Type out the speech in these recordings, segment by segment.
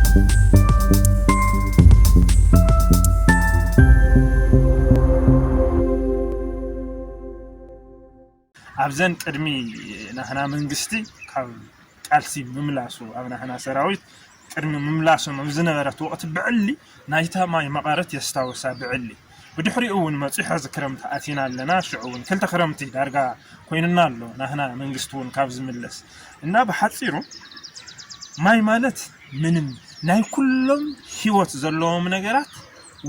ኣብዘን ቅድሚ ናህና መንግስቲ ካብ ቃልሲ ምምላሱ ኣብ ናህና ሰራዊት ቅድሚ ምምላሶም ኣብ ዝነበረት ወቕቲ ብዕሊ ናይታ ማይ መቐረት የስታውሳ ብዕሊ። ብድሕሪኡ እውን መፂ ሐዚ ክረምቲ ኣቲና ኣለና። ሽዑ እውን ክልተ ክረምቲ ዳርጋ ኮይኑና ኣሎ ናህና መንግስቲ እውን ካብ ዝምለስ። እና ብሓፂሩ ማይ ማለት ምንም ናይ ኩሎም ህይወት ዘለዎም ነገራት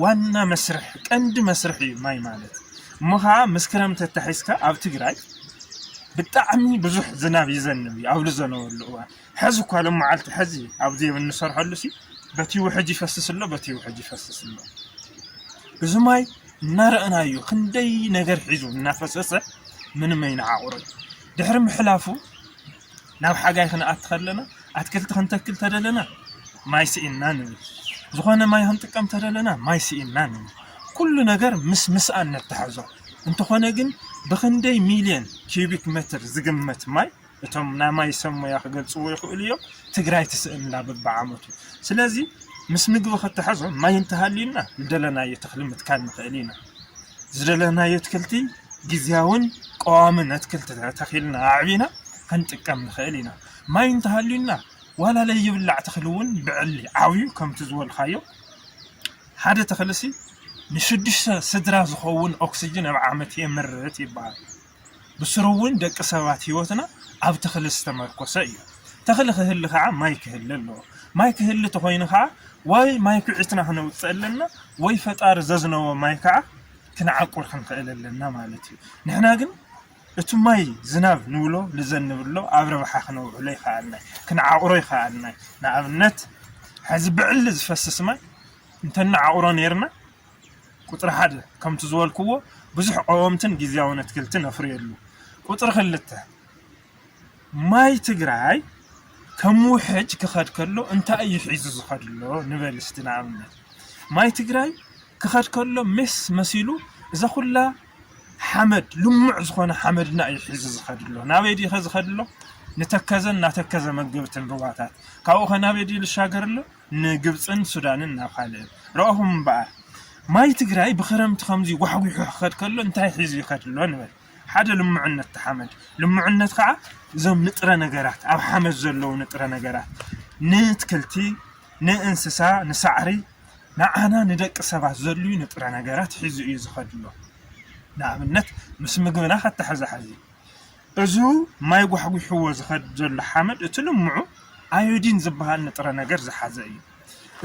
ዋና መስርሕ ቀንዲ መስርሕ እዩ ማይ ማለት። እሞ ከዓ ምስ ክረምቲ ኣታሒዝካ ኣብ ትግራይ ብጣዕሚ ብዙሕ ዝናብ ይዘንብ እዩ ኣብ ዝዘነበሉ እዋን። ሐዚ እኳ ሎም መዓልቲ ሐዚ ኣብዚ እንሰርሐሉ ሲ በቲ ውሕጅ ይፈስስ ኣሎ በቲ ውሕጅ ይፈስስ ኣሎ። እዚ ማይ እናረእናዮ ክንደይ ነገር ሒዙ እናፈሰሰ ምንም ኣይንዓቑሮ። ድሕሪ ምሕላፉ ናብ ሓጋይ ክንኣቲ ከለና ኣትክልቲ ክንተክል ተደለና ማይ ስኢንና ንብል። ዝኾነ ማይ ክንጥቀም ተደለና ማይ ስኢንና ንብል። ኩሉ ነገር ምስ ምስኣን ነተሓዞ። እንተኾነ ግን ብኽንደይ ሚልዮን ኪዩቢክ ሜትር ዝግመት ማይ እቶም ናይ ማይ ሰብ ሞያ ክገልፅዎ ይኽእሉ እዮም ትግራይ ትስእንላ በብዓመቱ። ስለዚ ምስ ምግቢ ከተሓዞ ማይ እንተሃልዩና ዝደለናዮ ተኽሊ ምትካል ንኽእል ኢና። ዝደለናዮ ኣትክልቲ ግዝያውን ቀዋምን ኣትክልቲ ተተኺልና ኣዕቢና ክንጥቀም ንኽእል ኢና። ማይ እንተሃልዩና ዋላ ለይብላዕ ተኽሊ እውን ብዕሊ ዓብዩ ከምቲ ዝበልካዮ ሓደ ተኽልሲ ንሽዱሽተ ስድራ ዝኸውን ኦክስጅን ኣብ ዓመት የምርት ይበሃል። ብስሩ እውን ደቂ ሰባት ህይወትና ኣብ ተኽሊ ዝተመርኮሰ እዩ። ተኽሊ ክህሊ ከዓ ማይ ክህሊ ኣለዎ። ማይ ክህሊ ተኾይኑ ከዓ ወይ ማይ ኩዒትና ክነውፅእ ኣለና ወይ ፈጣሪ ዘዝነቦ ማይ ከዓ ክንዓቁር ክንኽእል ኣለና ማለት እዩ። ንሕና ግን እቲ ማይ ዝናብ ንብሎ ንዘንብሎ ኣብ ረብሓ ክነውዕሎ ይኸኣልናይ ክንዓቑሮ ይኸኣልናይ። ንኣብነት ሕዚ ብዕሊ ዝፈስስ ማይ እንተንዓቑሮ ነይርና ቁፅሪ ሓደ ከምቲ ዝበልክዎ ብዙሕ ቀወምትን ግዝያውን ኣትክልቲ ነፍርየሉ። ቁፅሪ ክልተ ማይ ትግራይ ከም ውሕጅ ክኸድ ከሎ እንታይ እዩ ሒዙ ዝኸድሎ ንበል እስቲ ንኣብነት ማይ ትግራይ ክኸድ ከሎ ሜስ መሲሉ እዛ ኩላ ሓመድ ልሙዕ ዝኾነ ሓመድና እዩ ሒዙ ዝኸድሎ። ናበይ ድኸ ዝኸድሎ? ንተከዘን ናተከዘ መገብትን ሩባታት ካብኡ ኸ ናበይ ድዩ ልሻገርሎ? ንግብፅን ሱዳንን ናብ ካልእን ረእኹም እምበኣር ማይ ትግራይ ብክረምቲ ከምዚ ጓሕጒሑ ክኸድ ከሎ እንታይ ሒዙ ይኸድሎ ንበል ሓደ ልሙዕነት ተሓመድ ልሙዕነት ከዓ እዞም ንጥረ ነገራት ኣብ ሓመድ ዘለዉ ንጥረ ነገራት ንትክልቲ ንእንስሳ ንሳዕሪ ንዓና ንደቂ ሰባት ዘድልዩ ንጥረ ነገራት ሒዙ እዩ ዝኸድሎ። ንኣብነት ምስ ምግብና ከተሓዛሓዚ እዙ ማይ ጓሕጒሕዎ ዝኸድ ዘሎ ሓመድ እቲ ልምዑ ኣዮዲን ዝበሃል ንጥረ ነገር ዝሓዘ እዩ።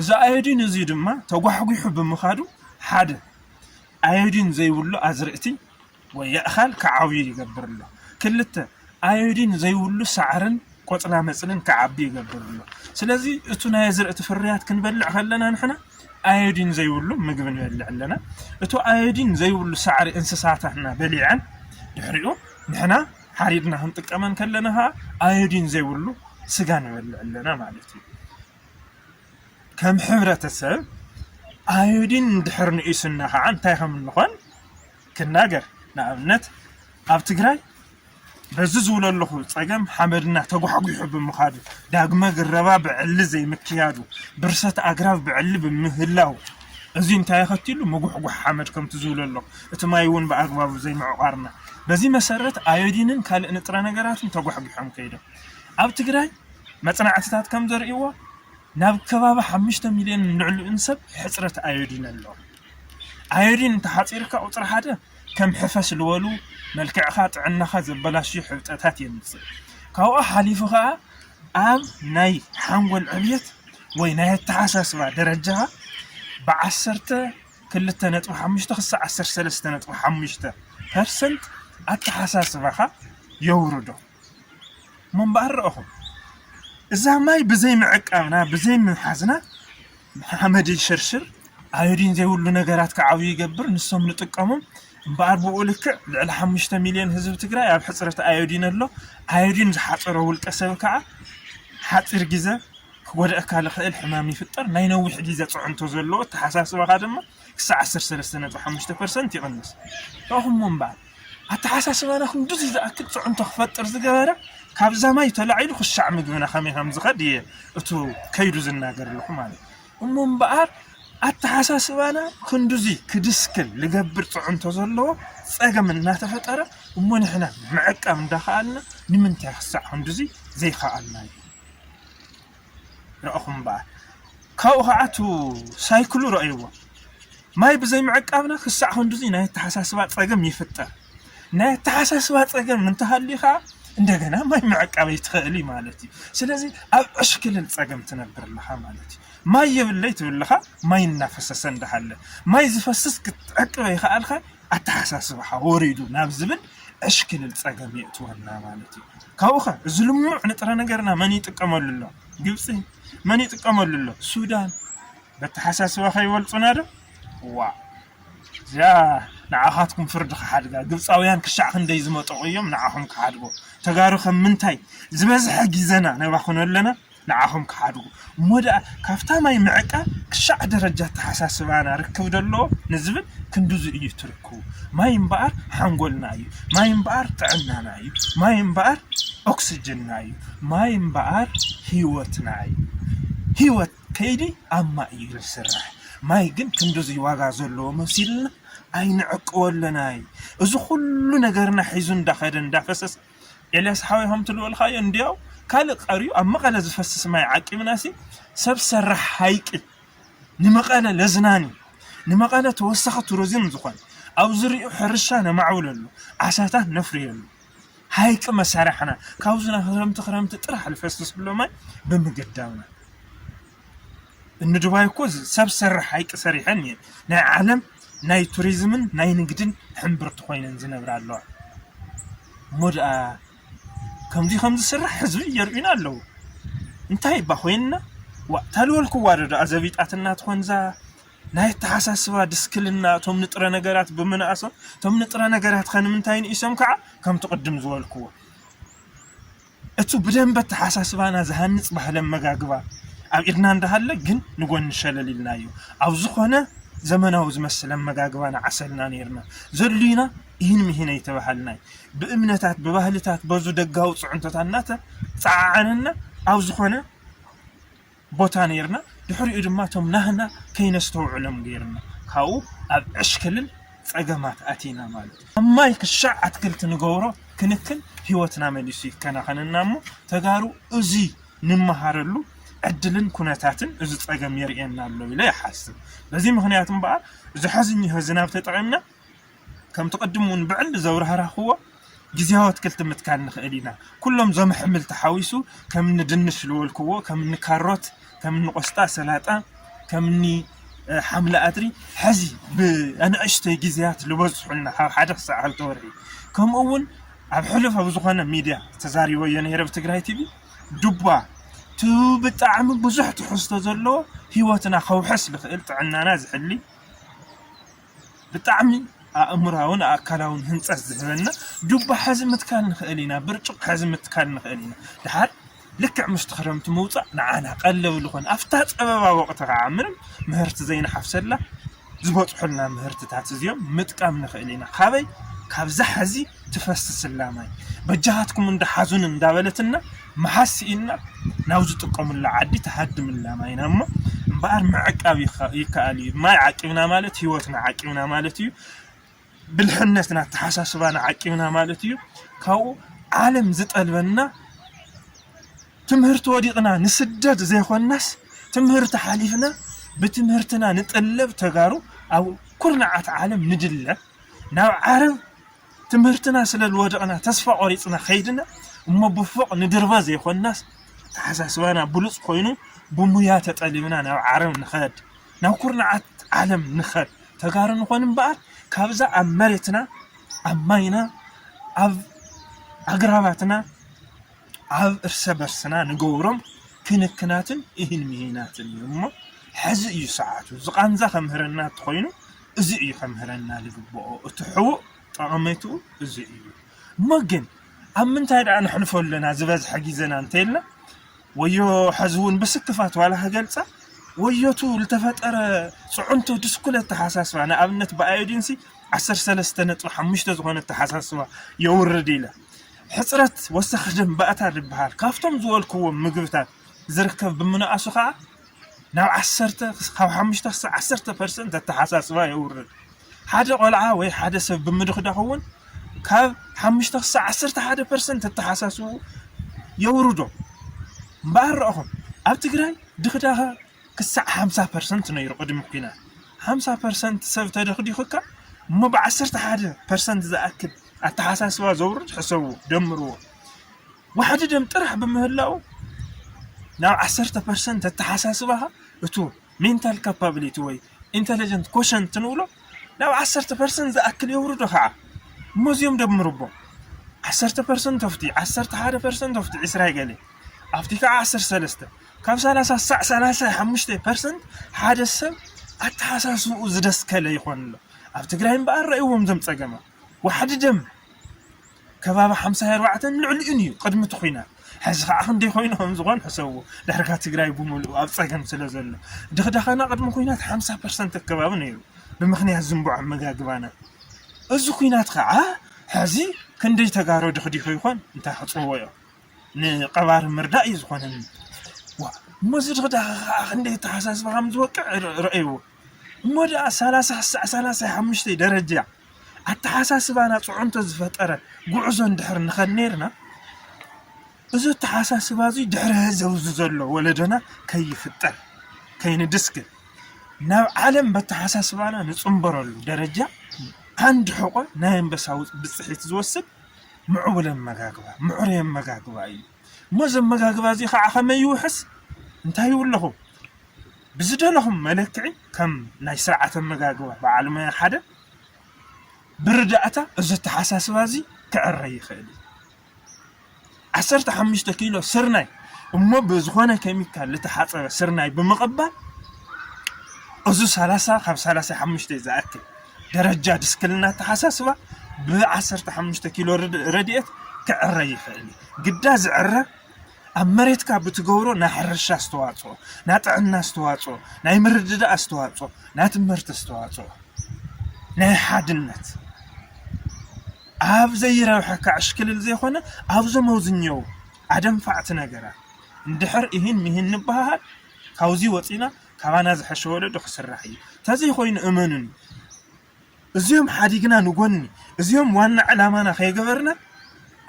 እዚ ኣዮዲን እዙ ድማ ተጓሕጒሑ ብምኻዱ ሓደ ኣዮዲን ዘይብሉ ኣዝርእቲ ወይ የእኻል ክዓብዩ ይገብር ኣሎ። ክልተ ኣዮዲን ዘይብሉ ሳዕርን ቆፅላ መፅልን ክዓቢ ይገብር ኣሎ። ስለዚ እቱ ናይ ኣዝርእቲ ፍርያት ክንበልዕ ከለና ንሕና ኣዮዲን ዘይብሉ ምግቢ ንበልዕ ኣለና። እቱ ኣዮዲን ዘይብሉ ሳዕሪ እንስሳታትና በሊዐን ድሕሪኡ ንሕና ሓሪድና ክንጥቀመን ከለና ከዓ ኣዮዲን ዘይብሉ ስጋ ንበልዕ ኣለና ማለት እዩ። ከም ሕብረተሰብ ኣዮዲን እንድሕር ንኢሱና ከዓ እንታይ ከም እንኾን ክናገር። ንኣብነት ኣብ ትግራይ በዚ ዝብለለኹ ፀገም ሓመድና ተጓሕጒሑ ብምኻዱ ዳግመ ግረባ ብዕሊ ዘይምክያዱ ብርሰት ኣግራብ ብዕሊ ብምህላው እዚ እንታይ የኸትሉ ምጉሕጓሕ ሓመድ ከምቲ ዝብለለኹ እቲ ማይ እውን ብኣግባቡ ዘይምዕቋርና በዚ መሰረት ኣዮዲንን ካልእ ንጥረ ነገራትን ተጓሕጒሖም ከይዶም ኣብ ትግራይ መፅናዕትታት ከም ዘርእይዎ ናብ ከባቢ ሓሙሽተ ሚልዮን ንልዕሊኡን ሰብ ሕፅረት ኣዮዲን ኣሎ። ኣዮዲን እንተሓፂርካ ቁፅሪ ሓደ ከም ሕፈስ ዝበሉ መልክዕኻ ጥዕናኻ ዘበላሽዩ ሕብጠታት የምፅእ። ካብኡ ሓሊፉ ከዓ ኣብ ናይ ሓንጎል ዕብየት ወይ ናይ ኣተሓሳስባ ደረጃኻ ብዓሰርተ ክልተ ነጥቢ ሓሙሽተ ክሳዕ ዓሰርተ ሰለስተ ነጥቢ ሓሙሽተ ፐርሰንት ኣተሓሳስባኻ የውርዶ። እሞ እምበኣር ረእኹም እዛ ማይ ብዘይ ምዕቃብና ብዘይ ምሓዝና ሓመድ ይሽርሽር ኣዮዲን ዘይብሉ ነገራት ክዓብዩ ይገብር ንሶም ንጥቀሞም እምበኣር ብኡ ልክዕ ልዕሊ ሓሙሽተ ሚልዮን ህዝቢ ትግራይ ኣብ ሕፅረት ኣዮዲን ኣሎ ኣዮዲን ዝሓፀሮ ውልቀ ሰብ ከዓ ሓፂር ግዘ ክጎድኣካ ዝኽእል ሕማም ይፍጠር ናይ ነዊሕ ግዘ ፅዕንቶ ዘለዎ ኣተሓሳስባኻ ድማ ክሳዕ ዓሰርተ ሰለስተ ነጥቢ ሓሙሽተ ፐርሰንት ይቕንስ። ረእኹሞ እምበኣር ኣተሓሳስባና ክንድዚ ዝኣክል ፅዕንቶ ክፈጥር ዝገበረ ካብዛ ማይ ተላዒሉ ክሻዕ ምግብና ከመይ ከም ዝኸድ እየ እቱ ከይዱ ዝናገር ኣለኹ ማለት እዩ። እሞ እምበኣር ኣተሓሳስባና ክንዱዚ ክድስክል ልገብር ፅዕንቶ ዘለዎ ፀገም እናተፈጠረ፣ እሞ ንሕና ምዕቃብ እንዳኸኣልና ንምንታይ ክሳዕ ክንዱዚ ዘይኸኣልና እዩ? ረእኹም እምበኣር ካብኡ ከዓ እቱ ሳይክሉ ረእይዎ። ማይ ብዘይ ምዕቃብና ክሳዕ ክንዱዚ ናይ ኣተሓሳስባ ፀገም ይፍጠር። ናይ ኣተሓሳስባ ፀገም እንተሃልዩ ከዓ እንደገና ማይ ምዕቃብ ኣይትኽእል እዩ ማለት እዩ። ስለዚ ኣብ ዕሽክልል ፀገም ትነብር ኣለኻ ማለት እዩ። ማይ የብለይ ትብል ኣለኻ፣ ማይ እናፈሰሰ እንዳሃለ፣ ማይ ዝፈስስ ክትዕቅብ ኣይኸኣልካ፣ ኣተሓሳስባኻ ወሪዱ ናብ ዝብል ዕሽክልል ፀገም የእትወና ማለት እዩ። ካብኡ ኸ እዚ ልሙዕ ንጥረ ነገርና መን ይጥቀመሉ ኣሎ? ግብፂ። መን ይጥቀመሉ ኣሎ? ሱዳን። በተሓሳስባ ከይበልፁና ዶ? ዋ እዚኣ ንዓኻትኩም ፍርዲ ክሓድጋ። ግብፃውያን ክሻዕ ክንደይ ዝመጠቑ እዮም ንዓኹም ክሓድጎ። ተጋሩ ከም ምንታይ ዝበዝሐ ግዘና ነባኽኖ ኣለና ንዓኹም ክሓድጉ? እሞ ደኣ ካብታ ማይ ምዕቃብ ክሻዕ ደረጃ ኣተሓሳስባና ርክብ ደለዎ ንዝብል ክንድዙ እዩ ትርክቡ። ማይ እምበኣር ሓንጎልና እዩ። ማይ እምበኣር ጥዕናና እዩ። ማይ እምበኣር ኦክስጅንና እዩ። ማይ እምበኣር ህይወትና እዩ። ህይወት ከይዲ ኣብ ማይ እዩ ዝስራሕ። ማይ ግን ክንድዙይ ዋጋ ዘለዎ መሲልና ኣይንዕቅቦ ኣለና እዩ። እዚ ኩሉ ነገርና ሒዙ እንዳኸደ እንዳፈሰስ ኤልያስ ሓወይ ከም ትልበልካዮ እንዲያው ካልእ ቀርዩ ኣብ መቐለ ዝፈስስ ማይ ዓቂብናሲ ሰብ ሰራሕ ሃይቂ ንመቐለ ለዝናኒ ንመቐለ ተወሳኺ ቱሪዝም ዝኾን ኣብ ዝሪኡ ሕርሻ ነማዕብለሉ ዓሳታት ነፍርየሉ ሃይቂ መሳርሕና ካብዚ ናብ ክረምቲ ክረምቲ ጥራሕ ዝፈስስ ብሎ ማይ ብምግዳብና እኒ ዱባይ እኮ ሰብ ሰራሕ ሃይቂ ሰሪሐን እየን ናይ ዓለም ናይ ቱሪዝምን ናይ ንግድን ሕምብርቲ ኮይነን ዝነብራ ኣለዋ። እሞ ደኣ ከምዚ ከም ዝስራሕ ህዝቢ የርእዩና ኣለዉ። እንታይ እባ ኮይንና? ዋ ታልወልክዋ ዶ ደኣ ዘቢጣትና ትኾንዛ ናይ ኣተሓሳስባ ድስክልና እቶም ንጥረ ነገራት ብምንኣሶም እቶም ንጥረ ነገራት ከ ንምንታይ ንኢሶም ከዓ ከምቲ ቅድም ዝበልክዎ እቲ ብደንበ ኣተሓሳስባና ዝሃንፅ ባህሊ ኣመጋግባ ኣብ ኢድና እንዳሃለ ግን ንጎኒ ሸለል ኢልናዮ። ኣብ ዝኾነ ዘመናዊ ዝመስል ኣመጋግባ ንዓሰልና ነይርና። ዘድልዩና ኢሂን ምሂን ኣይተባሃልናይ። ብእምነታት፣ ብባህልታት፣ በዙ ደጋዊ ፅዕንቶታት እናተፀዓዓነና ኣብ ዝኾነ ቦታ ነይርና። ድሕሪኡ ድማ እቶም ናህና ከይነስተውዕሎም ገይርና። ካብኡ ኣብ ዕሽክልን ፀገማት ኣቲና ማለት እዩ። ኣብ ማይ ክሻዕ ኣትክልቲ ንገብሮ ክንክን ህይወትና መሊሱ ይከናኸነና እሞ ተጋሩ እዚ ንመሃረሉ ዕድልን ኩነታትን እዚ ፀገም የርእየና ኣሎ ኢለ ይሓስብ። በዚ ምኽንያት እምበኣር እዚ ሐዚ እኒሆ ዝናብ ተጠቒምና ከምቲ ቅድም እውን ብዕሊ ዘብራህራኽዎ ግዜያዊ ኣትክልቲ ምትካል ንኽእል ኢና። ኩሎም ዞም ኣሕምልቲ ሓዊሱ ከምኒ ድንሽ ዝበልክዎ፣ ከምኒ ካሮት፣ ከምኒ ቆስጣ፣ ሰላጣ፣ ከምኒ ሓምሊ ኣድሪ ሐዚ ብኣናእሽተይ ግዜያት ዝበዝሑልና ካብ ሓደ ክሳዕ ክልተ ወርሒ ከምኡ እውን ኣብ ሕሉፍ ኣብ ዝኾነ ሚድያ ተዛሪበዮ ነይረ ብትግራይ ቲቪ ዱባ ቱ ብጣዕሚ ብዙሕ ትሕዝቶ ዘለዎ ህይወትና ከውሕስ ዝኽእል ጥዕናና ዝሕሊ ብጣዕሚ ኣእምራውን ኣካላውን ህንፀት ዝህበና ዱባ ሐዚ ምትካል ንኽእል ኢና፣ ብርጭቕ ሐዚ ምትካል ንኽእል ኢና። ድሓር ልክዕ ምስቲ ክረምቲ ምውፃእ ንዓና ቀለብ ዝኾነ ኣብታ ፀበባ ወቕቲ ከዓ ምንም ምህርቲ ዘይንሓፍሰላ ዝበፅሑልና ምህርትታት እዚኦም ምጥቃም ንኽእል ኢና። ካበይ? ካብዛ ሐዚ ትፈስስላ ማይ በጃኻትኩም እንዳሓዙን እንዳበለትና መሓዝ ስኢንና ናብ ዝጥቀሙላ ዓዲ ትሃድምላ ማይና እሞ እምበኣር ምዕቃብ ይከኣል እዩ። ማይ ዓቂብና ማለት ህይወትና ዓቂብና ማለት እዩ። ብልሕነትና ኣተሓሳስባና ዓቂብና ማለት እዩ። ካብኡ ዓለም ዝጠልበና ትምህርቲ ወዲቕና ንስደድ ዘይኮንናስ ትምህርቲ ሓሊፍና ብትምህርትና ንጥለብ ተጋሩ ኣብ ኩርናዓት ዓለም ንድለ ናብ ዓረብ ትምህርትና ስለ ዝወደቕና ተስፋ ቆሪፅና ከይድና እሞ ብፎቕ ንድርበ ዘይኮንናስ ተሓሳስባና ብሉፅ ኮይኑ ብሙያ ተጠሊብና ናብ ዓረብ ንኸድ ናብ ኩርናዓት ዓለም ንኸድ ተጋሩ ንኾን እምበኣር ካብዛ ኣብ መሬትና ኣብ ማይና ኣብ ኣግራባትና ኣብ እርሰ በርስና ንገብሮም ክንክናትን እሂን ምሂናትን እዩ እሞ ሕዚ እዩ ሰዓቱ። እዚ ቃንዛ ከምህረና እንተኾይኑ እዚ እዩ ከምህረና ዝግብኦ። እቲ ሕቡእ ጠቐሜትኡ እዚ እዩ። እሞ ግን ኣብ ምንታይ ደኣ ነሕልፎ ኣለና ዝበዝሐ ግዜና እንተይልና ወዮ ሕዚ እውን ብስክፋት ዋላ ክገልፃ ወዮቱ ዝተፈጠረ ፅዕንቶ ድስኩል ኣተሓሳስባ ንኣብነት ብኣዮዲንሲ ዓሰርተ ሰለስተ ነጥቢ ሓሙሽተ ዝኾነ ኣተሓሳስባ የውርድ ኢለ ሕፅረት ወሰኽ ደም ባእታ ዝበሃል ካብቶም ዝበልክዎም ምግብታት ዝርከብ ብምንኣሱ ከዓ ናብ ዓሰርተ ካብ ሓሙሽተ ክሳብ ዓሰርተ ፐርሰንት ኣተሓሳስባ የውርድ። ሓደ ቆልዓ ወይ ሓደ ሰብ ብምድኽዳኹ እውን ካብ ሓሙሽተ ክሳብ ዓሰርተ ሓደ ፐርሰንት ኣተሓሳስቡ የውርዶ። እምበኣር ረእኹም ኣብ ትግራይ ድኽዳኸ ክሳዕ ሓምሳ ፐርሰንት ነይሩ ቅድሚ ኩናት። ሓምሳ ፐርሰንት ሰብ ተደኽዲኹካ እሞ ብዓሰርተ ሓደ ፐርሰንት ዝኣክል ኣተሓሳስባ ዘውርድ ሕሰቡ፣ ደምርዎ። ዋሕዲ ደም ጥራሕ ብምህላው ናብ ዓሰርተ ፐርሰንት ኣተሓሳስባኻ እቱ ሜንታል ካፓብሊቲ ወይ ኢንተለጀንት ኮሸንት ንብሎ ናብ ዓሰርተ ፐርሰንት ዝኣክል የውርዶ ከዓ። እሞ እዚኦም ደምርቦ ዓሰርተ ፐርሰንት ኦፍቲ ዓሰርተ ሓደ ፐርሰንት ኦፍቲ ዕስራ ገለ ኣብቲ ከዓ ዓሰርተ ሰለስተ ካብ ሰላሳ ሳዕ ሰላሳ ሓሙሽተ ፐርሰንት ሓደ ሰብ ኣተሓሳስብኡ ዝደስከለ ይኾን ኣሎ። ኣብ ትግራይ እምበኣር ረእይዎም ዘም ጸገማ ዋሕዲ ደም ከባቢ ሓምሳ ኣርባዕተን ልዕሊኡን እዩ ቅድሚ እቲ ኩናት። ሕዚ ከዓ ክንደይ ኮይኑ ከም ዝኾን ሕሰቡ። ዳርጋ ትግራይ ብምልኡ ኣብ ጸገም ስለ ዘሎ ድኽዳኸና ቅድሚ ኩናት ሓምሳ ፐርሰንት ኣከባቢ ነይሩ ብምኽንያት ዝንቡዕ ኣመጋግባና። እዚ ኩናት ከዓ ሕዚ ክንደይ ተጋሩ ድኽዲኹ ይኾን እንታይ ክፅወዮ ንቀባሪ ምርዳእ እዩ ዝኾነኒ። ዋ እሞ እዚ ድኽዳኸ ከዓ ክንደይ ኣተሓሳስባ ከም ዝወቅዕ ር- ረእይዎ። እሞ ደኣ ሰላሳ ክሳዕ ሰላሳ ሓሙሽተ ደረጃ ኣተሓሳስባና ፅዕንቶ ዝፈጠረ ጉዕዞ እንድሕር ንኸድ ነርና እዚ ኣተሓሳስባ እዚ ድሕሪ ህዘውዚ ዘሎ ወለዶና ከይፍጠር ከይንድስክል ናብ ዓለም በተሓሳስባና ንፅንበረሉ ደረጃ ዓንዲ ሕቆ ናይ ኣንበሳ ውፅ- ብፅሒት ዝወስድ ምዕቡል ኣመጋግባ ምዕሩይ ኣመጋግባ እዩ። እሞ እዚ ኣመጋግባ እዚ ከዓ ከመይ ይውሕስ እንታይ ይብለኹ ብዝደለኹም መለክዒ ከም ናይ ስርዓት ኣመጋግባ በዓል ሞያ ሓደ ብርዳእታ እዚ ኣተሓሳስባ እዚ ክዕረ ይኽእል እዩ። ዓሰርተ ሓሙሽተ ኪሎ ስርናይ እሞ ብዝኾነ ኬሚካል ዝተሓፀበ ስርናይ ብምቕባል እዚ ሰላሳ ካብ ሰላሳ ሓሙሽተ ዝኣክል ደረጃ ድስክልና ኣተሓሳስባ ብ ዓሰርተ ሓሙሽተ ኪሎ ረድኤት ክዕረ ይኽእል እዩ። ግዳ ዝዕረ ኣብ መሬትካ ብትገብሮ ናይ ሕርሻ ኣስተዋፅኦ፣ ናይ ጥዕና ኣስተዋፅኦ፣ ናይ ምርድዳእ ኣስተዋፅኦ፣ ናይ ትምህርቲ ኣስተዋፅኦ፣ ናይ ሓድነት ኣብ ዘይረብሐካ ዕሽክልል ዘይኮነ ኣብዞም ኣብዝኛው ኣደንፋዕቲ ነገራት እንድሕር እሂን ምሂን ንበሃሃል ካብዚ ወፂና ካባና ዝሐሸ ወለዶ ክስራሕ እዩ። ተዘይኮይኑ እመኑኒ እዚኦም ሓዲግና ንጎኒ እዚኦም ዋና ዕላማና ከይገበርና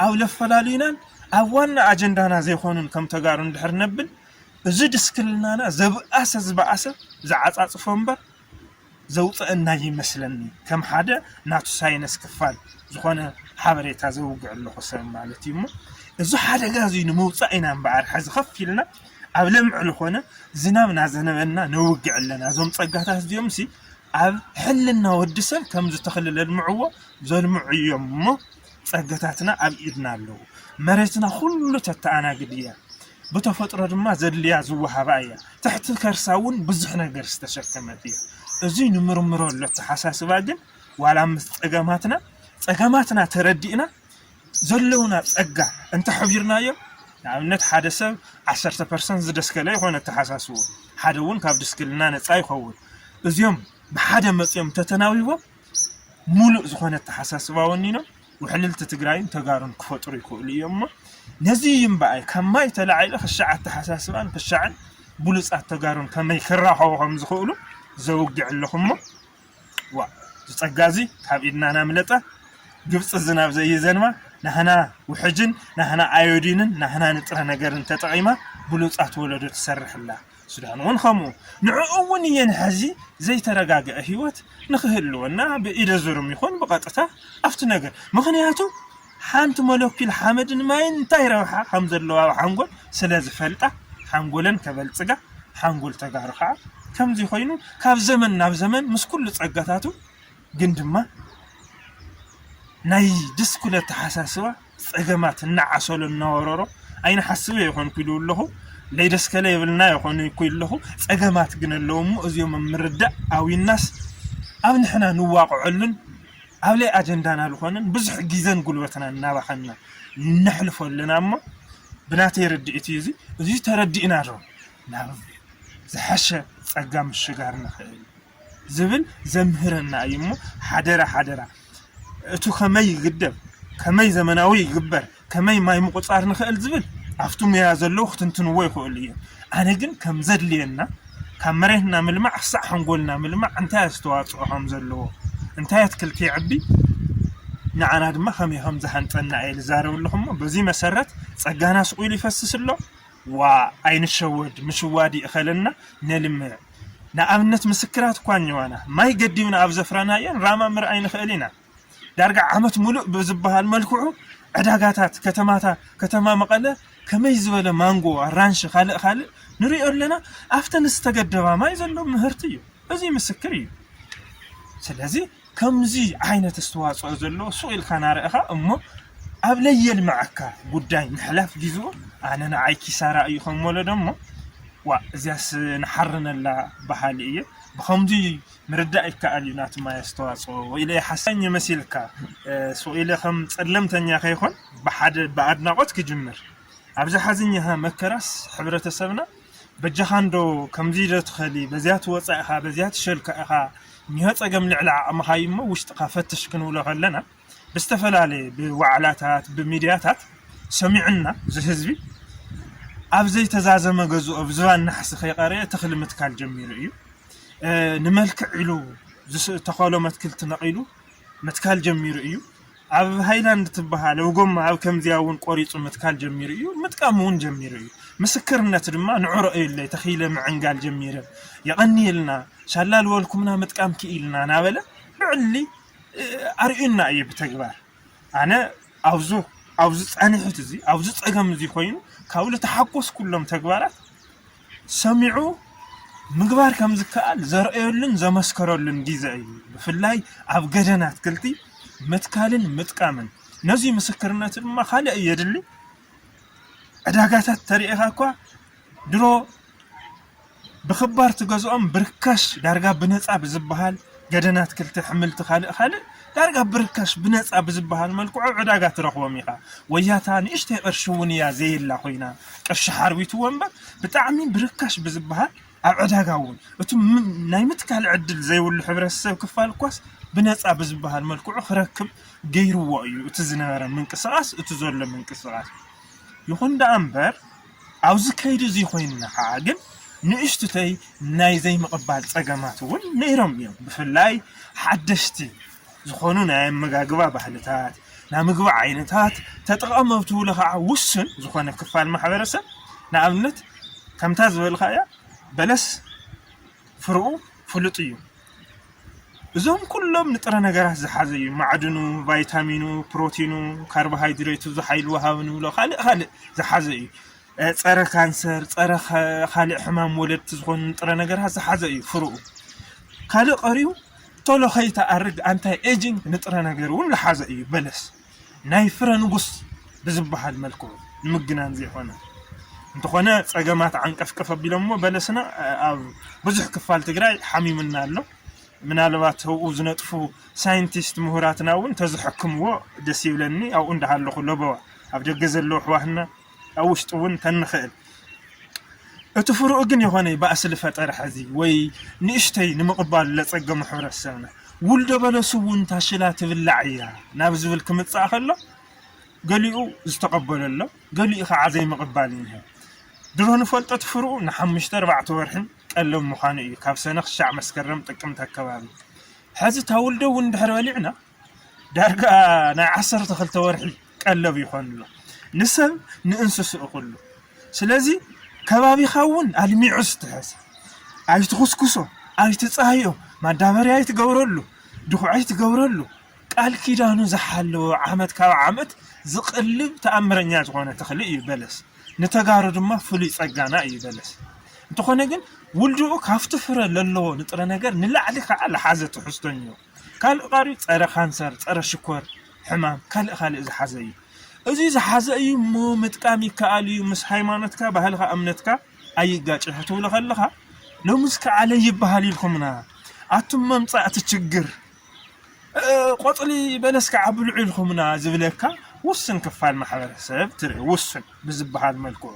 ኣብ ለፈላልዩናን ኣብ ዋና ኣጀንዳና ዘይኮኑን ከም ተጋሩ እንድሕር ነብል እዚ ድስክልናና ዘብኣሰ ዝበኣሰ ዝዓፃፅፎ እምበር ዘውፀአና ይመስለኒ ከም ሓደ ናቱ ሳይነስ ክፋል ዝኾነ ሓበሬታ ዘውግዕ ኣለኹ ሰብ ማለት እዩ እሞ እዚ ሓደጋ እዚ ንምውፃእ ኢና እምበኣር ሕዚ ከፍ ኢልና ኣብ ለምዕሉ ኮነ ዝናብ ናዘነበና ነውግዕ ኣለና እዞም ፀጋታት እዚኦም ሲ ኣብ ሕልና ወዲ ሰብ ከም ዝተኽሊ ለልምዕዎ ዘልምዑ እዮም እሞ ጸጋታትና ኣብ ኢድና ኣለዉ። መሬትና ኩሉ ተተኣናግድ እያ። ብተፈጥሮ ድማ ዘድልያ ዝወሃባ እያ። ትሕቲ ከርሳ እውን ብዙሕ ነገር ዝተሸከመት እያ። እዙይ ንምርምሮ ኣሎ ተሓሳስባ ግን ዋላ ምስ ጸገማትና ጸገማትና ተረዲእና ዘለውና ጸጋ እንተሐቢርናዮም ንኣብነት ሓደ ሰብ ዓሰርተ ፐርሰንት ዝደስከለ ይኾነ ተሓሳስቦ ሓደ እውን ካብ ድስክልና ነፃ ይኸውን። እዚኦም ብሓደ መፂኦም ተተናዊቦም ሙሉእ ዝኾነ ኣተሓሳስባ ወኒኖም ውሕልልቲ ትግራይን ተጋሩን ክፈጥሩ ይኽእሉ እዮም እሞ ነዚ እዩ እምበኣይ ካብ ማይ ተላዒሉ ክሻዕ ኣተሓሳስባን ክሻዕን ብሉፃት ተጋሩን ከመይ ክራኸቡ ከም ዝኽእሉ ዘውግዕ ኣለኹ እሞ ዋ ዝፀጋ እዚ ካብ ኢድና ናምለጠ ግብፂ ዝናብ ዘይዘንባ ናህና ውሕጅን ናህና ኣዮዲንን ናህና ንጥረ ነገርን ተጠቒማ ብሉፃት ወለዶ ትሰርሕላ ሱዳን እውን ከምኡ ንዕኡ እውን እየን ሕዚ ዘይተረጋግአ ህይወት ንክህልወና ብኢደ ዙርም ይኹን ብቐጥታ ኣብቲ ነገር ምኽንያቱ ሓንቲ ሞለኪል ሓመድን ማይን እንታይ ረብሓ ከም ዘለዋ ኣብ ሓንጎል ስለ ዝፈልጣ ሓንጎለን ከበልፅጋ ሓንጎል ተጋሩ ከዓ ከምዚ ኮይኑ ካብ ዘመን ናብ ዘመን ምስ ኩሉ ፀጋታቱ ግን ድማ ናይ ድስኩል ኣተሓሳስባ ጸገማት እናዓሰሎ እናወረሮ ኣይንሓስብ የኾንኩ ኢሉ ኣለኹ ለይደስከለ የብልና የኾንኩ ኣለኹ ጸገማት ግን ኣለዉ እሞ እዚኦም ምርዳእ ኣዊናስ ኣብ ንሕና ንዋቕዐሉን ኣብ ለይ ኣጀንዳና ዝኾነን ብዙሕ ግዘን ጉልበትና እናባኸና ነሕልፎ ኣለና እሞ ብናተይ ርድኢት እዩ እዚ እዚ ተረዲእና ዶ ናብ ዝሓሸ ጸጋ ምሽጋር ንኽእል ዝብል ዘምህረና እዩ እሞ ሓደራ ሓደራ እቱ ከመይ ይግደብ ከመይ ዘመናዊ ይግበር ከመይ ማይ ምቁፃር ንኽእል ዝብል ኣብቲ ሙያ ዘለዉ ክትንትንዎ ይኽእሉ እዮም። ኣነ ግን ከም ዘድልየና ካብ መሬትና ምልማዕ ክሳዕ ሓንጎልና ምልማዕ እንታይ ኣስተዋፅኦ ከም ዘለዎ፣ እንታይ ኣትክልቲ የዕቢ፣ ንዓና ድማ ከመይ ከም ዝሃንፀና እየ ዝዛረብ ኣለኹ። እሞ በዚ መሰረት ፀጋና ስቑኢሉ ይፈስስ ኣሎ። ዋ ኣይንሸወድ፣ ምሽዋድ ይእኸለና፣ ነልምዕ። ንኣብነት ምስክራት እኳ እኒዋና። ማይ ገዲብና ኣብ ዘፍረናየን ራማ ምርኣይ ንኽእል ኢና። ዳርጋ ዓመት ሙሉእ ብዝበሃል መልክዑ ዕዳጋታት ከተማታ ከተማ መቐለ ከመይ ዝበለ ማንጎ፣ ኣራንሺ፣ ካልእ ካልእ ንሪኦ ኣለና። ኣብተን ዝተገደባ ማይ ዘሎ ምህርቲ እዩ። እዚ ምስክር እዩ። ስለዚ ከምዚ ዓይነት ኣስተዋፅኦ ዘለዎ ሱቕ ኢልካ ናረእኻ እሞ ኣብ ለየልምዓካ ጉዳይ ምሕላፍ ግዝኡ ኣነ ንዓይ ኪሳራ እዩ ከም ወለዶ እሞ ዋ እዚያስ ንሓርነላ በሃሊ እየ። ብኸምዚ ምርዳእ ይከኣል እዩ ናቲ ማይ ኣስተዋፅኦ ኢለ ይሓሳኝ መሲልካ እ፣ ሱቕ ኢለ ከም ጸለምተኛ ከይኾን ብሓደ ብኣድናቖት ክጅምር። ኣብዚ ሓዝኛኻ መከራስ ሕብረተሰብና በጃኻ እንዶ ከምዚ ዶ ትኸሊ በዚያ ትወፃእ ኢኻ በዚያ ትሸልካ ኢኻ እኒሆ ፀገም ልዕሊ ዓቕምኻ እዩ እሞ ውሽጥኻ ፈትሽ ክንብሎ ከለና ብዝተፈላለየ ብዋዕላታት ብሚድያታት ሰሚዑና እዚ ህዝቢ ኣብ ዘይተዛዘመ ገዝኦ ብዝባን ናሕሲ ከይቐረየ ተኽሊ ምትካል ጀሚሩ እዩ። እ፣ ንመልክዕ ኢሉ ዝተኸሎ መትክልቲ ነቒሉ ምትካል ጀሚሩ እዩ። ኣብ ሃይላንድ ትበሃል ኣብ ጎማ ኣብ ከምዚያ እውን ቆሪፁ ምትካል ጀሚሩ እዩ። ምጥቃም እውን ጀሚሩ እዩ። ምስክርነት ድማ ንዑ ረእዩለይ ተኺለ ምዕንጋል ጀሚረ የቐንየልና ሻላ ልበልኩምና ምጥቃም ክኢልና ናበለ ልዕሊ ኣርእዩና እዩ ብተግባር። ኣነ ኣብዚ ኣብዚ ፃንሒት እዚ ኣብዚ ፀገም እዚ ኮይኑ ካብኡ ዝተሓጎስኩሎም ተግባራት ሰሚዑ ምግባር ከም ዝከኣል ዘርእየሉን ዘመስከረሉን ግዜ እዩ። ብፍላይ ኣብ ገደና ኣትክልቲ ምትካልን ምጥቃምን። ነዚ ምስክርነት ድማ ካልእ የድሊ። ዕዳጋታት ተሪእኻ እኳ ድሮ ብኽባር ትገዝኦም ብርካሽ ዳርጋ ብነፃ ብዝበሃል ገደና ኣትክልቲ ኣሕምልቲ ካልእ ካልእ ዳርጋ ብርካሽ ብነፃ ብዝበሃል መልክዑ ዕዳጋ ትረኽቦም ኢኻ። ወያታ ንእሽተይ ቅርሺ እውን እያ ዘየላ ኮይና ቅርሺ ሓርቢትዎ እምበር ብጣዕሚ ብርካሽ ብዝበሃል ኣብ ዕዳጋ እውን እቲ ም- ናይ ምትካል ዕድል ዘይብሉ ሕብረተሰብ ክፋል እኳስ ብነፃ ብዝበሃል መልክዑ ክረክብ ገይርዎ እዩ። እቲ ዝነበረ ምንቅስቃስ እቲ ዘሎ ምንቅስቃስ ይኹን ደኣ እምበር ኣብዚ ከይዲ እዚ ኮይንና ከዓ ግን ንእሽቱተይ ናይ ዘይምቕባል ፀገማት እውን ነይሮም እዮም። ብፍላይ ሓደሽቲ ዝኾኑ ናይ ኣመጋግባ ባህልታት ናይ ምግቢ ዓይነታት ተጠቐመ ብትብሎ ከዓ ውሱን ዝኾነ ክፋል ማሕበረሰብ ንኣብነት ከምታ ዝበልካ እያ በለስ ፍርኡ ፍሉጥ እዩ። እዞም ኩሎም ንጥረ ነገራት ዝሓዘ እዩ። ማዕድኑ፣ ቫይታሚኑ፣ ፕሮቲኑ፣ ካርቦሃይድሬቱ፣ ዝሓይል ወሃቢ ንብሎ ካልእ ካልእ ዝሓዘ እዩ። እ፣ ጸረ ካንሰር፣ ጸረ ኸ- ካልእ ሕማም ወለድቲ ዝኾኑ ንጥረ ነገራት ዝሓዘ እዩ ፍርኡ። ካልእ ቀሪቡ ቶሎ ከይተኣርግ ኣንታይ ኤጂንግ ንጥረ ነገር እውን ዝሓዘ እዩ በለስ። ናይ ፍረ ንጉስ ብዝበሃል መልክዑ ንምግናን ዘይኮነ እንተኾነ ጸገማት ዓንቀፍቀፍ ኣቢሎሞ በለስና ኣብ ብዙሕ ክፋል ትግራይ ሓሚምና ኣሎ። ምናልባት ኣብኡ ዝነጥፉ ሳይንቲስት ምሁራትና እውን ተዝሕክምዎ ደስ ይብለኒ። ኣብኡ እንዳሃለኹ ለበዋ ኣብ ደገ ዘለዉ ኣሕዋትና ኣብ ውሽጢ እውን ተንኽእል እቲ ፍሩእ ግን የኾነ ባእሲ ልፈጠረ ሐዚ ወይ ንእሽተይ ንምቕባሉ ለጸገሙ ሕብረተሰብና ውልዶ በለሱ እውን ታሽላ ትብላዕ እያ ናብ ዝብል ክምጻእ ከሎ ገሊኡ ዝተቐበለሎ ገሊኡ ከዓ ዘይምቕባል እኒሀ። ድሮ ንፈልጦ እቲ ፍሩእ ንሓሙሽተ ኣርባዕተ ወርሕን ቀለብ ምዃኑ እዩ ካብ ሰነ ክሻዕ መስከረም ጥቅምቲ ኣከባቢ። ሐዚ እታ ውልዶ እውን ድሕሪ በሊዕና ዳርጋ ናይ ዓሰርተ ክልተ ወርሒ ቀለብ ይኾን ኣሎ ንሰብ ንእንስስኡ ኩሉ። ስለዚ ከባቢኻ እውን ኣልሚዑ ስትሕዝ ኣይትኹስኩሶ፣ ኣይትፃሃዮ፣ ማዳበርያ ኣይትገብረሉ፣ ድኹዒ ኣይትገብረሉ። ቃል ኪዳኑ ዝሓለወ ዓመት ካብ ዓመት ዝቕልብ ተኣምረኛ ዝኾነ ተኽሊ እዩ በለስ። ንተጋሩ ድማ ፍሉይ ፀጋና እዩ በለስ። እንተኾነ ግን ውልድኡ ካብቲ ፍረ ለለዎ ንጥረ ነገር ንላዕሊ ከዓ ለሓዘ ትሕዝቶ እኒኦ። ካልእ ቀሪቡ ጸረ ካንሰር፣ ጸረ ሽኮር ሕማም፣ ካልእ ካልእ ዝሓዘ እዩ። እዚ ዝሓዘ እዩ እሞ ምጥቃም ይከኣል እዩ፣ ምስ ሃይማኖትካ፣ ባህልኻ፣ እምነትካ ኣይጋጭ ክትብሎ ከለኻ ሎምስ ከዓ ለይበሃል ኢልኩምና ኣቱም መምጻእቲ ችግር እ፣ ቆጽሊ በለስ ከዓ ብልዑ ኢልኩምና ዝብለካ ውስን ክፋል ማሕበረሰብ ትርኢ ውስን ብዝበሃል መልክዑ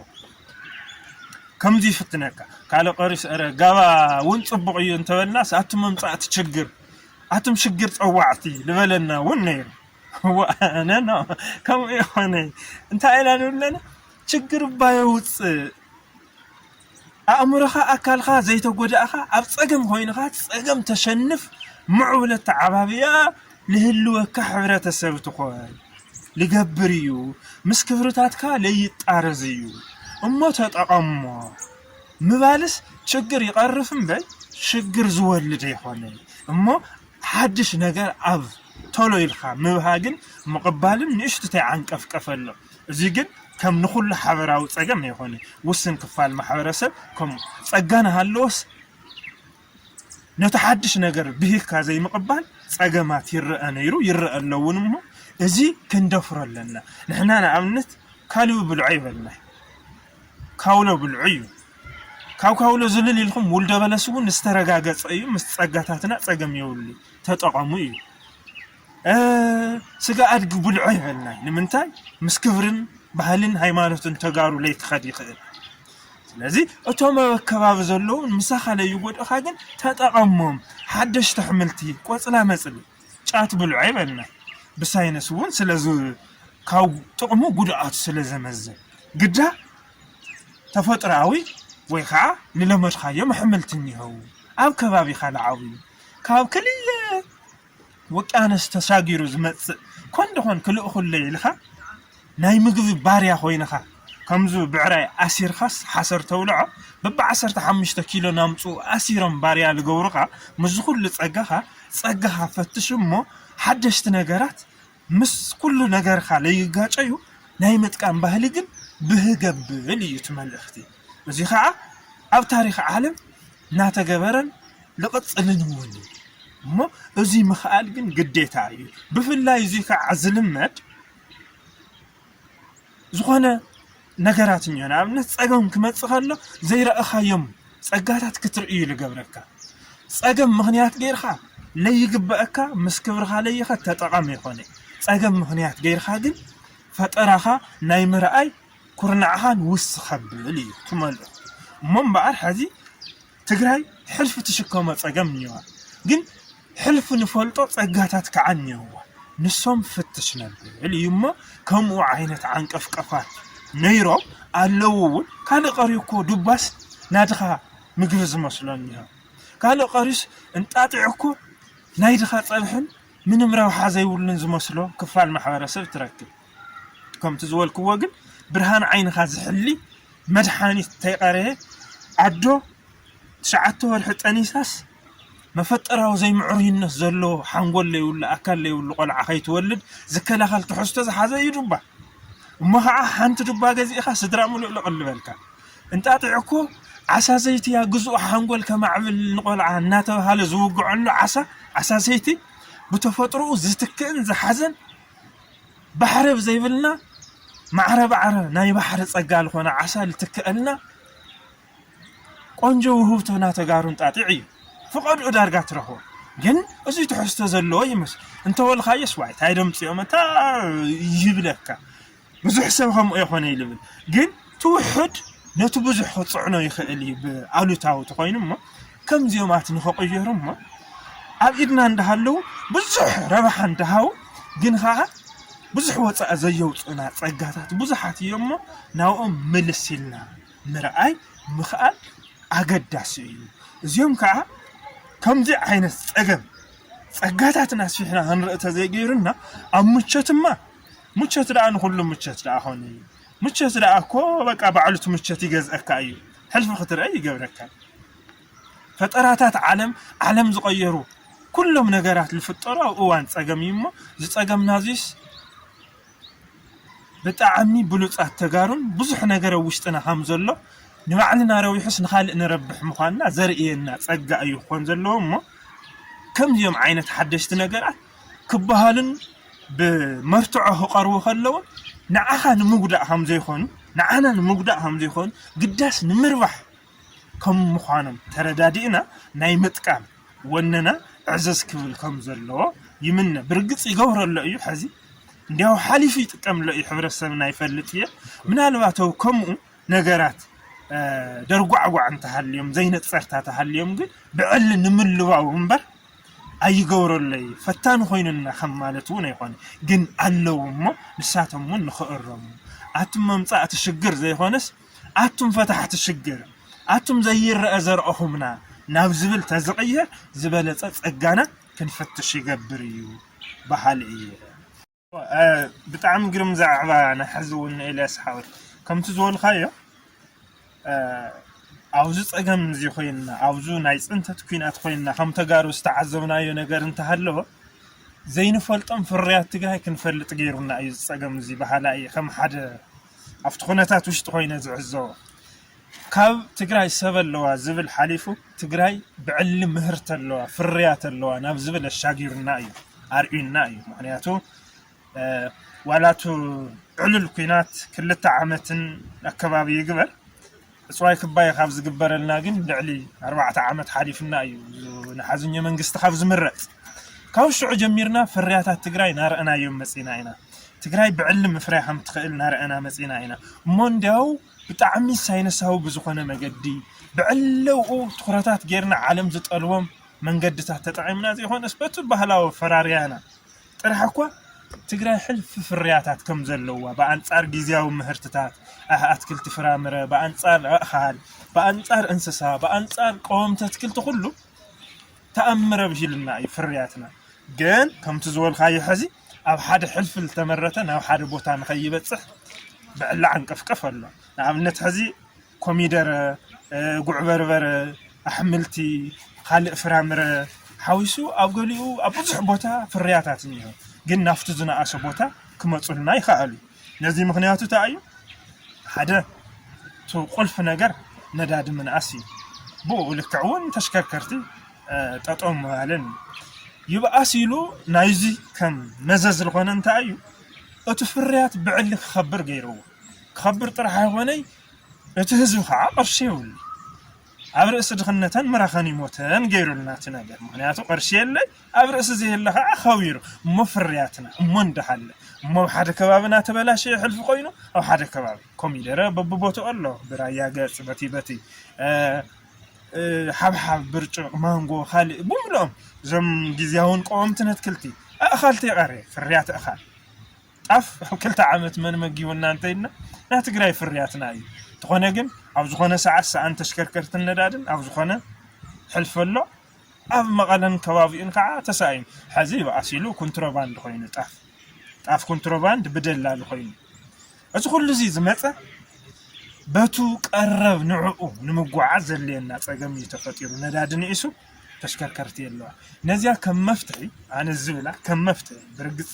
ከምዚ ይፍትነካ ካልእ ቀሪስ ረ ጋባ እውን ፅቡቕ እዩ እንተበልና ኣቱም መምፃእቲ ችግር ኣቱም ሽግር ፀዋዕቲ ዝበለና እውን ነይሩ። ዋነ ኖ ከምኡ ይኾነ እንታይ ኢና ንብለና ችግር እባ የውፅእ ኣእምሮኻ ኣካልካ ዘይተጎዳእኻ ኣብ ፀገም ኮይንኻ ፀገም ተሸንፍ ምዕውለት ተዓባብያ ልህልወካ ሕብረተሰብ ትኾን ልገብር እዩ ምስ ክብርታትካ ለይጣረዝ እዩ እሞ ተጠቐሞ ምባልስ ችግር ይቐርፍ እምበር ሽግር ዝወልድ ኣይኮነ እሞ ሓድሽ ነገር ኣብ ቶሎ ኢልካ ምብሃግን ምቕባልን ንእሽትተይ ዓንቀፍቀፈ ኣሎ። እዚ ግን ከም ንኹሉ ሓበራዊ ጸገም ኣይኮነ። ውስን ክፋል ማሕበረሰብ ከም ጸጋ ንሃለዎስ ነቲ ሓድሽ ነገር ብሂግካ ዘይምቕባል ጸገማት ይረአ ነይሩ ይረአ ኣለውን እሞ እዚ ክንደፍሮ ኣለና። ንሕና ንኣብነት ካልኡ ብልዖ ይበልና። ካውሎ ብልዑ እዩ። ካብ ካውሎ ዝልል ኢልኩም ውልደ በለስ እውን ዝተረጋገጸ እዩ። ምስ ጸጋታትና ጸገም የብሉ ተጠቐሙ እዩ። ስጋ ኣድጊ ብልዖ ይበልና። ንምንታይ? ምስ ክብርን ባህልን ሃይማኖትን ተጋሩ ለይትኸድ ይኽእል። ስለዚ እቶም ኣብ ኣከባቢ ዘለዉ ምሳኻ ለይጎድእኻ ግን ተጠቐሞም። ሓደሽቲ ኣሕምልቲ፣ ቆጽላ መጽሊ፣ ጫት ብልዖ ይበልና። ብሳይንስ እውን ስለ ካብ ጥቕሙ ጉድኣቱ ስለ ዘመዝን ግዳ ተፈጥሮኣዊ ወይ ከዓ ንለመድካዮም ኣሕምልቲ እኒሀው ኣብ ከባቢኻ ለዓብዩ ካብ ክልለ ውቅያኖስ ተሻጊሩ ዝመፅእ ኮን ደኾን ክልእኹለይ ኢልካ ናይ ምግቢ ባርያ ኮይንኻ ከምዚ ብዕራይ ኣሲርካስ ሓሰር ተውልዖ በብዓሰርተ ሓሙሽተ ኪሎ ናምፅኡ ኣሲሮም ባርያ ልገብሩኻ ምስዚ ኩሉ ፀጋኻ ፀጋኻ ፈትሽ እሞ ሓደሽቲ ነገራት ምስ ኩሉ ነገርካ ለይጋጨዩ ናይ ምጥቃም ባህሊ ግን ብህ ገብብል እዩ እቲ መልእኽቲ። እዚ ከዓ ኣብ ታሪኽ ዓለም እናተገበረን ልቕፅልን እውን እዩ። እሞ እዚ ምኽኣል ግን ግዴታ እዩ። ብፍላይ እዚ ከዓ ዝልመድ ዝኾነ ነገራት እኒኦ ንኣብነት ፀገም ክመፅእ ከሎ ዘይረእኻዮም ፀጋታት ክትርእዩ ልገብረካ ፀገም ምኽንያት ገይርካ ለይግበአካ ምስ ክብርኻ ለይኸ ተጠቐም ይኾነ ፀገም ምኽንያት ገይርካ ግን ፈጠራኻ ናይ ምርኣይ ኩርናዕኻ ንውስ ኸብል እዩ ትመልኦ እሞ እምበኣር ሕዚ ትግራይ ሕልፊ ትሽከሞ ፀገም እኒዋ ግን ሕልፊ ንፈልጦ ፀጋታት ከዓ እኒዋ ንሶም ፍትሽ ነብል እዩ እሞ ከምኡ ዓይነት ዓንቀፍቀፋት ነይሮም ኣለዉ እውን ካልእ ቀሪ እኮ ዱባስ ናድኻ ምግቢ ዝመስሎ እኒሆ ካልእ ቀሪስ እንጣጢዕ እኮ ናይ ድኻ ፀብሕን ምንም ረብሓ ዘይብሉን ዝመስሎ ክፋል ማሕበረሰብ ትረክብ ከምቲ ዝበልክዎ ግን ብርሃን ዓይንኻ ዝሕሊ መድሓኒት ተይቐረየ ኣዶ ትሽዓተ ወርሒ ጠኒሳስ መፈጠራዊ ዘይምዕሩይነት ዘሎ ሓንጎል ለይብሉ ኣካል ለይብሉ ቆልዓ ከይትወልድ ዝከላኸል ትሕዝቶ ዝሓዘ እዩ ዱባ እሞ ከዓ ሓንቲ ዱባ ገዚእኻ ስድራ ሙሉእ ልቕልበልካ እንጣጢዕ እኮ ዓሳ ዘይትያ ግዝኡ ሓንጎል ከማዕብል ንቆልዓ እናተባሃለ ዝውግዐሉ ዓሳ ዓሳ ዘይቲ ብተፈጥሮኡ ዝትክእን ዝሓዘን ባሕሪ ብዘይብልና ማዕረ ባዕረ ናይ ባሕሪ ፀጋ ዝኾነ ዓሳ ልትክአልና ቆንጆ ውህብቶና ተጋሩ እንጣጢዕ እዩ ፍቐድኡ ዳርጋ ትረኽቦ ግን እዙይ ትሕዝቶ ዘለዎ ይመስል እንተወልካየስ ዋይ ታይ ደምፅኦም እታ ይብለካ ብዙሕ ሰብ ከምኡ የኾነ ይልብል ግን ትውሕድ ነቲ ብዙሕ ክፅዕኖ ይኽእል እዩ ብኣሉታዊ ተኮይኑ እሞ ከምዚኦማት ንኸቕየሩ እሞ ኣብ ኢድና እንዳሃለዉ ብዙሕ ረብሓ እንዳሃው ግን ከዓ ብዙሕ ወፃኢ ዘየውፅኡና ፀጋታት ብዙሓት እዮም እሞ ናብኦም ምልስ ኢልና ምርኣይ ምኽኣል ኣገዳሲ እዩ እዚኦም ከዓ ከምዚ ዓይነት ፀገም ፀጋታትና ኣስፊሕና ክንርኢ ተዘይገይሩና ኣብ ምቸትማ ምቸት ደኣ ንኩሉ ምቸት ደኣ ኾነ እዩ ምቸት ደኣ እኮ በቃ ባዕሉ እቲ ምቸት ይገዝአካ እዩ ሕልፊ ክትርአ ይገብረካ ፈጠራታት ዓለም ዓለም ዝቐየሩ ኩሎም ነገራት ዝፍጠሩ ኣብ እዋን ፀገም እዩ እሞ ዝፀገምና እዚስ ብጣዕሚ ብሉፃት ተጋሩን ብዙሕ ነገር ኣብ ውሽጥና ከም ዘሎ ንባዕልና ረዊሑስ ንኻልእ ንረብሕ ምዃንና ዘርእየና ፀጋ እዩ ክኾን ዘለዎ እሞ ከምዚኦም ዓይነት ሓደሽቲ ነገራት ክበሃሉን ብመርትዖ ክቐርቡ ከለውን ንዓኻ ንምጉዳእ ከም ዘይኮኑ ንዓና ንምጉዳእ ከም ዘይኮኑ ግዳስ ንምርባሕ ከም ምዃኖም ተረዳዲእና ናይ ምጥቃም ወነና ዕዘዝ ክብል ከም ዘለዎ ይምነ። ብርግጽ ይገብሮ ኣሎ እዩ። ሕዚ እንዲያው ሓሊፉ ይጥቀም ኣሎ እዩ። ሕብረተሰብና ይፈልጥ እየ። ምናልባት ው ከምኡ ነገራት ደርጓዕጓዕ እንተሃልዮም ዘይነጸርታ ተሃልዮም ግን ብዕሊ ንምልባው እምበር ኣይገብረለይ ፈታኒ ኮይኑና ከም ማለት እውን ኣይኮነ። ግን ኣለዉ እሞ ንሳቶም እውን ንኽእረሙ፣ ኣቱም መምፃእቲ ሽግር ዘይኮነስ ኣቱም ፈታሕቲ ሽግር፣ ኣቱም ዘይረአ ዘርኦኹምና ናብ ዝብል ተዝቕየር ዝበለፀ ፀጋና ክንፍትሽ ይገብር እዩ በሃሊ እየ። ብጣዕሚ ግርም ዛዕባ ናይ ሕዚ እውን ኤልያስ ሓወይ፣ ከምቲ ዝበልካዮ ኣብዚ ፀገም እዚ ኮይንና ኣብዚ ናይ ፅንተት ኩናት ኮይንና ከም ተጋሩ ዝተዓዘብናዮ ነገር እንተሃለወ ዘይንፈልጦም ፍርያት ትግራይ ክንፈልጥ ገይሩና እዩ። እዚ ፀገም እዚ በሃላ እየ ከም ሓደ ኣብቲ ኩነታት ውሽጢ ኮይነ ዝዕዘቦ። ካብ ትግራይ ሰብ ኣለዋ ዝብል ሓሊፉ ትግራይ ብዕሊ ምህርቲ ኣለዋ ፍርያት ኣለዋ ናብ ዝብል ኣሻጊሩና እዩ ኣርእዩና እዩ። ምክንያቱ ዋላቱ ዕሉል ኩናት ክልተ ዓመትን ኣከባቢ ይግበር እፅዋይ ክባይ ካብ ዝግበረልና ግን ልዕሊ ኣርባዕተ ዓመት ሓሊፍና እዩ። ንሓዝኞ መንግስቲ ካብ ዝምረፅ ካብ ሽዑ ጀሚርና ፍርያታት ትግራይ ናረእናዮም መፂና ኢና። ትግራይ ብዕሊ ምፍራይ ከም ትኽእል ናረእና መፂና ኢና። እሞ እንዲያው ብጣዕሚ ሳይነሳዊ ብዝኾነ መገዲ ብዕለውኡ ትኩረታት ጌርና ዓለም ዝጠልቦም መንገድታት ተጠቒምና ዘይኮነስ በቲ ባህላዊ ኣፈራርያና ጥራሕ እኳ ትግራይ ሕልፊ ፍርያታት ከም ዘለዋ ብኣንጻር ግዜያዊ ምህርትታት ኣትክልቲ ፍራምረ ብኣንጻር ኣእኻል ብኣንጻር እንስሳ ብኣንጻር ቀወምቲ ኣትክልቲ ኩሉ ተኣምረ ብሂልና እዩ ፍርያትና። ግን ከምቲ ዝበልካዮ ሕዚ ኣብ ሓደ ሕልፊ ዝተመረተ ናብ ሓደ ቦታ ንኸይበፅሕ ብዕላ ዓንቀፍቀፍ ኣሎ። ንኣብነት ሕዚ ኮሚደረ፣ ጉዕ በርበረ፣ ኣሕምልቲ፣ ካልእ ፍራምረ ሓዊሱ ኣብ ገሊኡ ኣብ ብዙሕ ቦታ ፍርያታት እኒሆ። ግን ናብቲ ዝነኣሰ ቦታ ክመፁልና ይኸኣሉ። ነዚ ምክንያቱ እንታይ እዩ? ሓደ እቲ ቁልፊ ነገር ነዳዲ ምንኣስ እዩ። ብኡ ልክዕ እውን ተሽከርከርቲ ጠጠው ምባልን እዩ። ይብኣስ ኢሉ ናይዚ ከም መዘዝ ዝኾነ እንታይ እዩ? እቲ ፍርያት ብዕሊ ክኸብር ገይርዎ። ክኸብር ጥራሕ ኣይኾነይ እቲ ህዝቢ ከዓ ቅርሺ የብሉ። ኣብ ርእሲ ድኽነተን ምራኸን ይሞተን ገይሩልና እቲ ነገር። ምክንያቱ ቅርሺ የለይ፣ ኣብ ርእሲ ዘየለ ከዓ ከቢሩ። እሞ ፍርያትና እሞ እንዳሃለ እሞ ኣብ ሓደ ከባቢ እናተበላሸየ ሕልፊ ኮይኑ ኣብ ሓደ ከባቢ ኮሚደረ በብቦትኡ ኣሎ። ብራያ ገፅ በቲ በቲ ሓብሓብ፣ ብርጭቕ፣ ማንጎ፣ ካልእ ብምልኦም እዞም ግዜያውን ቀወምትን ኣትክልቲ ኣእኻልቲ የቐርየ ፍርያት ኣእኻል ጣፍ ኣብ ክልተ ዓመት መን መጊቡና እንተይልና ናይ ትግራይ ፍርያትና እዩ። እንተኾነ ግን ኣብ ዝኾነ ሰዓት ሰኣን ተሽከርከርትን ነዳድን ኣብ ዝኾነ ሕልፊ ኣሎ። ኣብ መቐለን ከባቢኡን ከዓ ተሳኢኑ ሕዚ ይብኣስ ኢሉ ኮንትሮባንድ ኮይኑ ጣፍ ጣፍ ኮንትሮባንድ ብደላሉ ኮይኑ እዚ ኩሉ እዚ ዝመፀ በቱ ቀረብ ንዕኡ ንምጉዓዝ ዘድልየና ፀገም እዩ ተፈጢሩ። ነዳዲ ንኢሱ ተሽከርከርቲ የለዋ። ነዚኣ ከም መፍትሒ ኣነ ዝብላ ከም መፍትሒ ብርግፅ